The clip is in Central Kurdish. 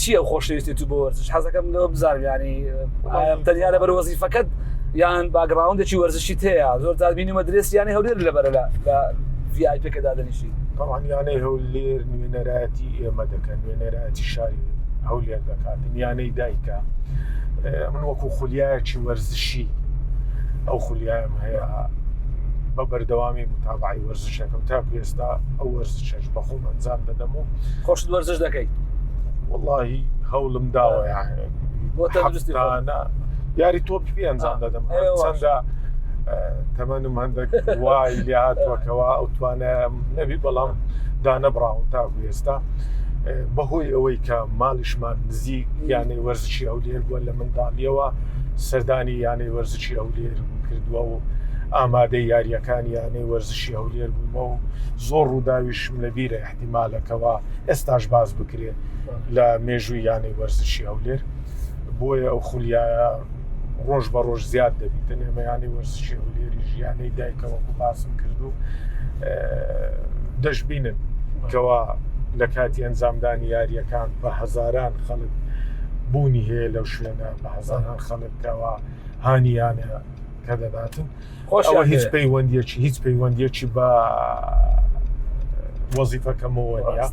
چی ئەو خۆشەویستی تو بۆ وەرزش حەزەکەم لەوە بزانم ینی تەنیا لەبەر وەزیفەکەت یان background ێکی وەرزشی تەیە زۆر جار بینیمە درێس یانەی هەولێر لەبەرە لە VIP کە دادەنیشی طبعا یانەی هەولێر نوێنەرایەتی ئێمە دەکەن نوێنەرایەتی شاری هەولێر دەکات یانەی دایکە من وەکو خولیایەکی وەرزشی ئەو خولیایم هەیە بە بەردەوامی متابعی وەرزشەکەم تاکو ئێستا ئەو وەرزشەش بەخۆم ئەنجام دەدەم و خۆشت وەرزش دەکەی وەڵاهی هەوڵم داوە یعنی بۆ تەندروستی خۆت. هەفتانە یاری تۆپی پێ ئەنجام دەدەم ئێوە هەرچەندە تەمەنم هەندێک وای لێ هاتووەکەوە ئەو توانایەم نەبی بەڵام دانەبڕاون تاکو ئێستا بەهۆی ئەوەی کە ماڵیشمان نزیک یانەی وەرزشی هەولێر بووە لە منداڵیەوە سەردانی یانەی وەرزشی هەولێر کردووە و ئامادەی یاریەکانی یانەی وەرزشی هەولێر بوومە و زۆر ڕووداویشم لەبیرە احتیمالەکەەوە ئێستاش باز بکرێ لە مێژووی یانەی وەرزشی هەولێر بۆیە ئەو خولیایە ڕۆژ بە ڕۆژ زیاد دەبیتن ئێمە یانەی وەرزشی هەولێری ژیانەی دایکە وەکو باسم کرد و دەشبینن کەوا لە کاتی ئەنجامدانی یاریەکان بە هەزاران خەڵک بوونی هەیە لەو شوێنە بە هەزاران خەڵک کەوا هانیانە کە دەداتن خۆشەوە هیچ پەیوەندیەکی هیچ پەیوەندیەکی بە وەزیفەکەمەوە نیە.